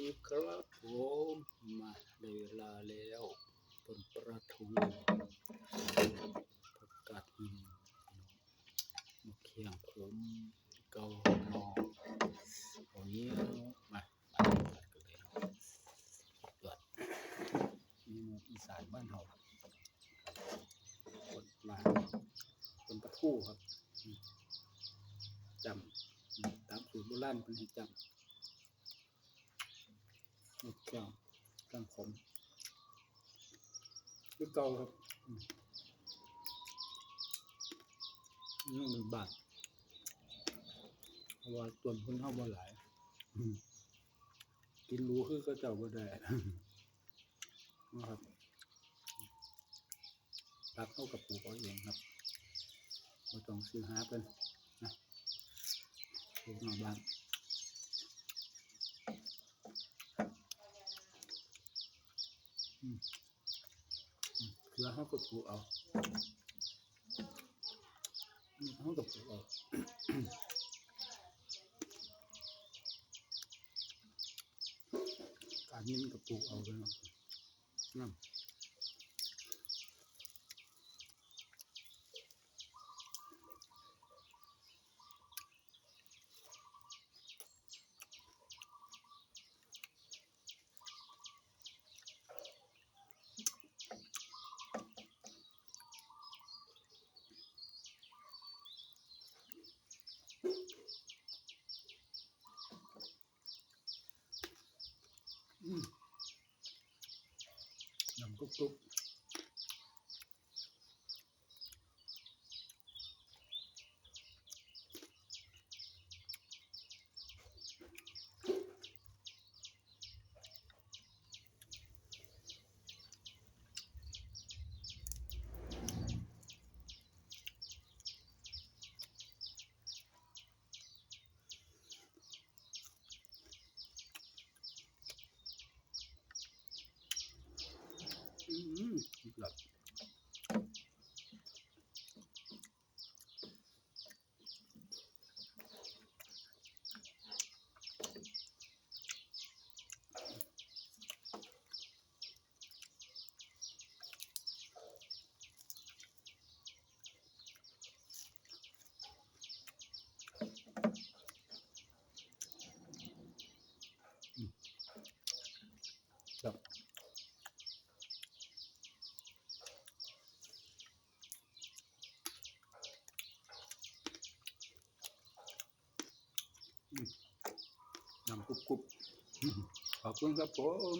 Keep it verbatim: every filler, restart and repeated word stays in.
ครับผม มาได้เวลาแล้ว ต้นปลาทู ผักกาดหิน มะเขือขม เกาหนอ ข้าวเหนียว มา มาผัดกันเลยเนาะ ยอด เมนูอีสานบ้านเฮา คนมา คนปลาทูครับ อืม จ้ำ อืม ตามสูตรโบราณเพิ่นให้จ้ำ มะเขือ เครื่องขม คือเก่าครับ อืม นี่มันบาด เพราะว่าต้นทุนเฮาบ่หลาย อืม กินหรูคือเขาเจ้าบ่ได้ นะครับ ผักเฮาก็ปลูกเอาเองครับ บ่ต้องซื้อหาเพิ่นนะ ปลูกนอกบ้าน อืม อืม เขือเฮาก็ปลูกเอา อืม เฮาก็ปลูกเอา กาดหินก็ปลูกเอาไปเนาะ อืม อืม น้ำกรุบกรุบ อืม สุดยอด อืม ครับ อืม น้ำกรุบกรุบ ขอบคุณครับผม